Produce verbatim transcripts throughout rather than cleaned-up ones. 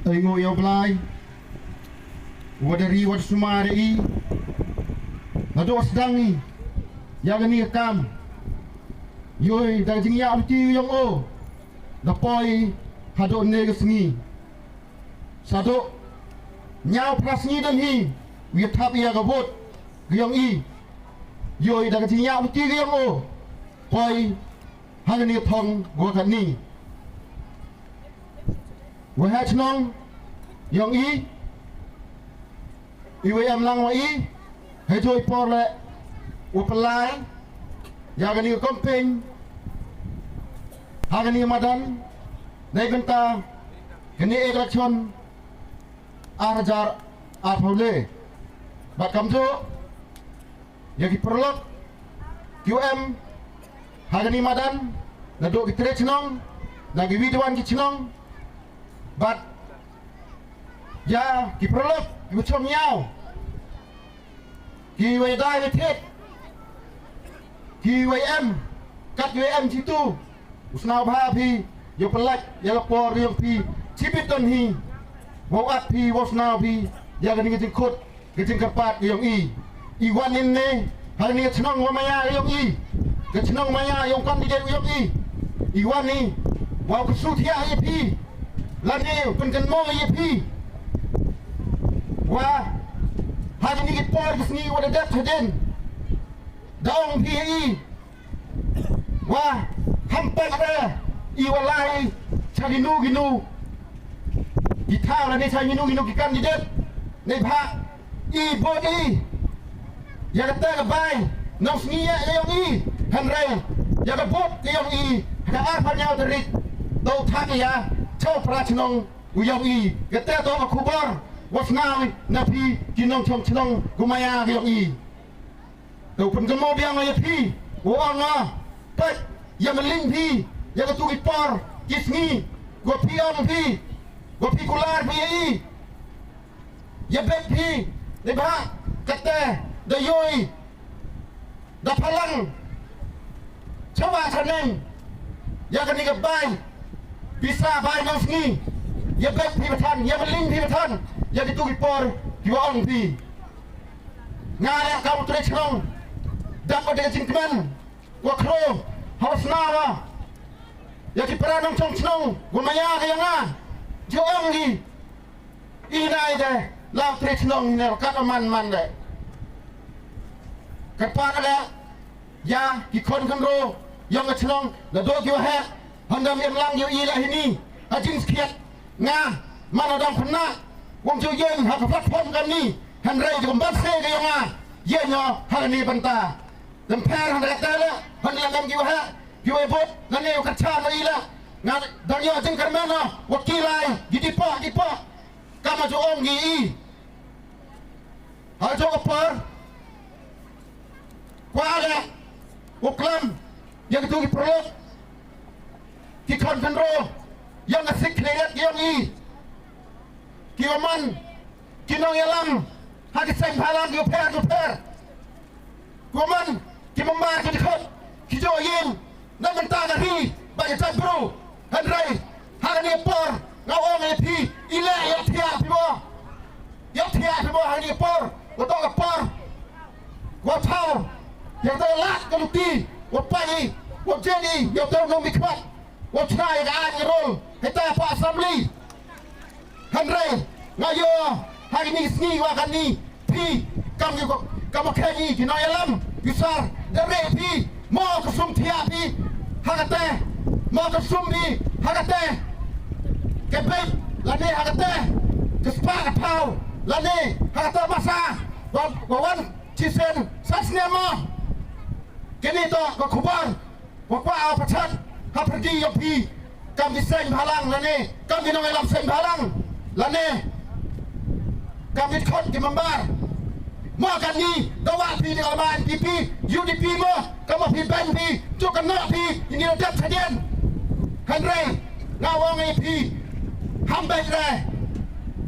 Ai ngooh ya u Blai, wa da ri wa da sumar ya i, nadooh wa sdang i ya kani ka kaam. Yoo i da ka jingyahluti yong o, da poi hadooh ynne ka sngi. Sa dooh ynñiaw phra sngi dang hi, u ya thap ya ka vote ka yong i. Yoo i da ka jingyahluti ka yong o, poi ha kani ka thong wa katni. Waheh chnong yong i, i wa em lang wa i, hei jooh i por le, wa pynlai ya kani ka campaign ha kani ka madan, neibynta kani ka election ar hajar arphaw le. Bad kamjooh ya ki paralok ki wa em ha kani ka madan, nadooh ki tre chnong, na ki wi da wan ki chnong, bad ya ki paralok ki wa chong yaaw, ki wa ya dai wa thied, ki wa ya em, kat ki wa ya em chitu, u sngowbha phi, yow pynlait ya ka por yong phi chibit dang hi, wow ap phi, wow sngowbha phi ya kani ka jingkhut ka jingkyrpaad ka yong i. I wan i ne ha kani ka chnong wa maya ka yong i, ka chnong maya yong candidate ka yong i. I wan i wow kynsu thiah ya phi, lane pynkynmaw ya phi, wa ha kini ki por ki sngi wa da dep hadien, da ong phi ya i, wa ham pait re i wa lai cha kino kino ki thaw lane cha kino kino ki candidate, neibhah i vote i ya kata ka bai nongsngi ya ka yong i, hynrei ya ka vote ka yong i ha ka arphaw ynñiaw tarik, toh thap ya cha u para chnong u yong i. Kata toh ka khubor wa sngowbha na phi ki nongchong chnong ka maya ka yong i. Toh pynkynmaw biang ya phi, wow ong nga, pait ya myliñ phi ya katu ki por ki sngi, wa phi ong phi, wa phi kular phi ya i, ya beit phi, neibhah kata da yoo i, da phalang chawa chaneng ya kani ka bai pisa bai nongsngi. Ya beit phi bathan, ya myliñ phi bathan ya kitu ki por ki wa ong phi. Nga leh kam u tre chnong, dap wa da ka jingkmen wa khraw, hawa sngowbha ya ki para nongchong chnong wa maya ka yong nga, jooh ong ki, i nai de la u tre chnong ne, kat wa man man de. Kyrpad leh ya ki khon khynroo yong ka chnong, nadooh ki waheh, hynda em lang yow i leh hini ha jingsakhiat. Nga man u dang khynnah, wym jooh yeng ha ka platform kani, hynrei jooh ka ban se ka yong nga yeng o ha kani bynta. Tæ pher hynda kata leh, hynda em ki waheh ki wa vote, nga ne u kyrchaan wa i leh, nga dang yoh jingkyrmen o wa ki lai ki dipah dipah, kam wa jooh ong ki i. Ha jooh ka por, kwah leh u klam ya kitu ki paralok, ki khon khynroo yong ka Secretariat yong i, ki wa man ki nongyalam ha ki seng bhalang ki wa pher ki wa pher, ki wa man ki member ki dkhot, ki jooh yeng neibynta ka ri bad ka jaitbru. Hynrei ha kani ka por nga ong ya phi, i leh yow thiah phi mo, yow thiah phi mo ha kani ka por, wa toh ka por wa thaw ya ka lad ka luti, wa pait i, wa jied i ya u nongmihkhmat, wa chna ya ka aiñ ka rul heitæ ha Assembly. Hynrei nga yoo ha kini ki sngi wa kani, phi kam ki, kam wa kheiñ i ki nongyalam, ki sar, da re phi, mo ka sum thiah phi ha katæ, mo ka sum phi ha katæ ka beit, lane ha katæ ka spah ka phaw, lane ha katæ masa wa, wa wan chisien san snem mo. Kini toh ka khubor wa kwah o pyrchat ha pyrdi yong phi kam ki seiñ bhalang lane kam ki nongyalam seiñ bhalang, lane kam ki dkhot ki member. Mo kani da wah phi da ka lama NPP, UDP mo, kam wa phi beiñ phi, jooh kynnoh phi ini da dep chadien. Hynrei nga ong ya phi, ham beiñ re,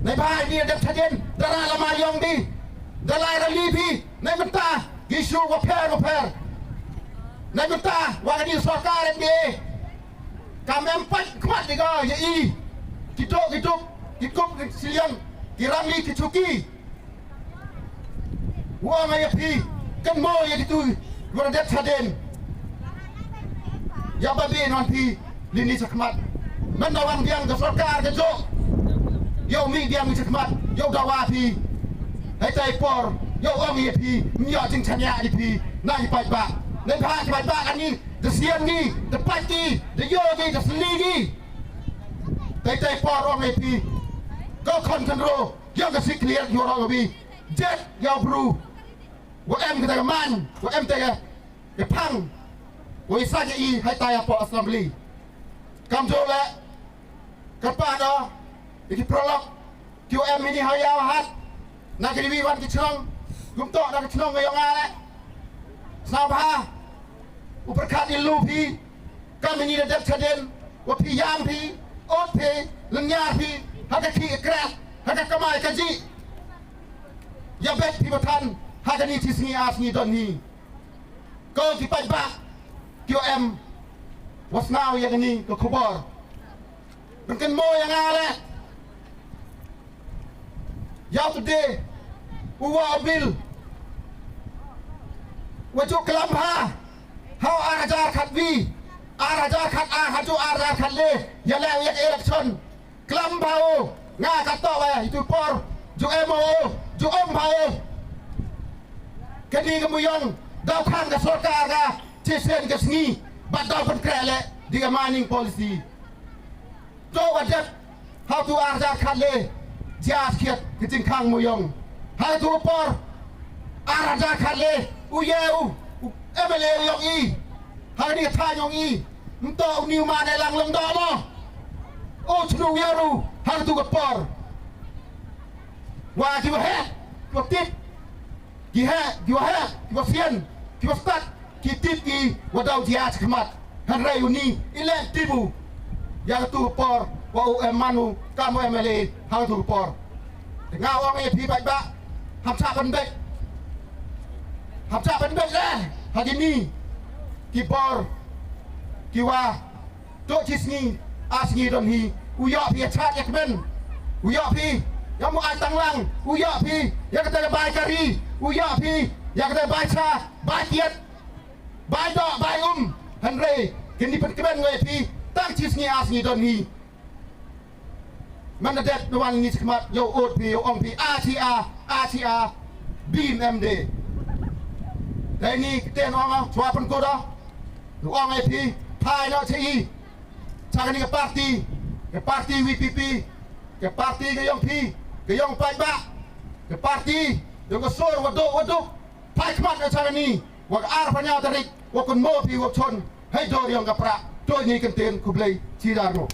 neibhah ini da dep chadien, da rah lama yong phi, da lai rally phi neibynta ki issue wa pher wa pher, neibynta wa kani sorkar MDA kam em pait khmat i ko ya i, ki dooh ki duk ki kup ki siliang, ki rangli ki chuki. Wa nga ya phi, kynmaw ya kitu, wa da dep chadien. Ya ba bi non phi, lini chakhmat. Mynda wan biang ka sorkar ka jooh. Yow mih biang chakhmat, yow dawa phi. Heitai por, yow ong ya phi, ym yoh jingchaniah ya phi, na ki paidbah. Neibhah ki paidbah kani, da sian ki, da pait ki, da yoh ki, da sli ki. Heitai por ong ya phi, ko khon khynroo, yow ka sikliat yow rong wi. Jet yow bru. Wa em ka ta ka man, wa em ta ka, ka phang. Wa i sa ka i heitai hapoh assembly. Kamjooh le, kyrpad o, ya ki paralok, ki wa em ini ha yaw hat. Na ka ri wi wan ki chnong, kumtoh na ka chnong ka yong nga le. Sngewbha, u pyrkhat i lu phi, kam ini da dep chadien, wa phi yam phi, ot phi, lynñiar phi, ha ka khih ka kreh, ha ka kamai kajih. Ya bet phi wa than, ha kani chi sngi ar sngi don hi. Ko ki paidbah, ki wa em, wa sngewbha ya kani ka khubor. Pynkynmaw ya nga le. Yow today, u wa u bill, wa jooh klam bha, ha u ar hajar khatwi, ar hajar khat ar, ha jooh ar hajar khatle, ya le ya ka election. Klam bha u, nga katoh wa itu por, jooh em u, jooh em bha u. Kani ka mooyong, daw khang ka sorkar ka, chisien ka sngi, bad daw pynkreh le, di ka mining policy. To wa dep, ha tu ar hajar khatle, jia skhiat, ka jingkhang mooyong. Ha tu por, ar hajar khatle, u ye u, u M L A u yong i. Ha kani ka thaiñ yong i, ym toh u ni u man e lang long doh mo. U chnu u ye ru, ha tu ka por. Wa ki wa heh, ki wa tip, ki heh, ki wa heh, ki wa sian, ki wa stad, ki tip ki wa daw jia chakhmat. Hynrei u ni, i le tip u. Ya ka tu ka por, wa u em man u, kam u M L A, ha ka tu ka por. Te nga ong ya phi paidbah, ham chah pynbeit. Ham chah pynbeit le, ha kini ki bor, ki wa, to chi sngi, ar sngi don hi, u yoh phi ya chad ya kmen. U yoh phi, ya mu ai tang lang, u yoh phi, ya kata ya bai kari, u yoh phi, ya kata ya bai cha, bai kiat, bai doh, bai um. Hynrei, kini pynkmen ngi ya phi, tang chi sngi ar sngi don hi. Mynda dep na wan ngi chakhmat, yow ot phi, yow ong phi, a chi a, a chi a, bim em de. Dei ni ktien ong a, chwa pynkut a. Yow ong e phi, phai noh cha i. Cha kani ka party, ka party V P P, ka party ka yong phi, ka yong paidbah, ka party, yong ka sur, wa duk, wa duk. Phai khmat noh cha kani, wa ka ar phaw ynñiaw tarik, wa kynmaw phi, wa chon, hei dor yong ka prah, to ni kyntien, khublei, chi dar mo.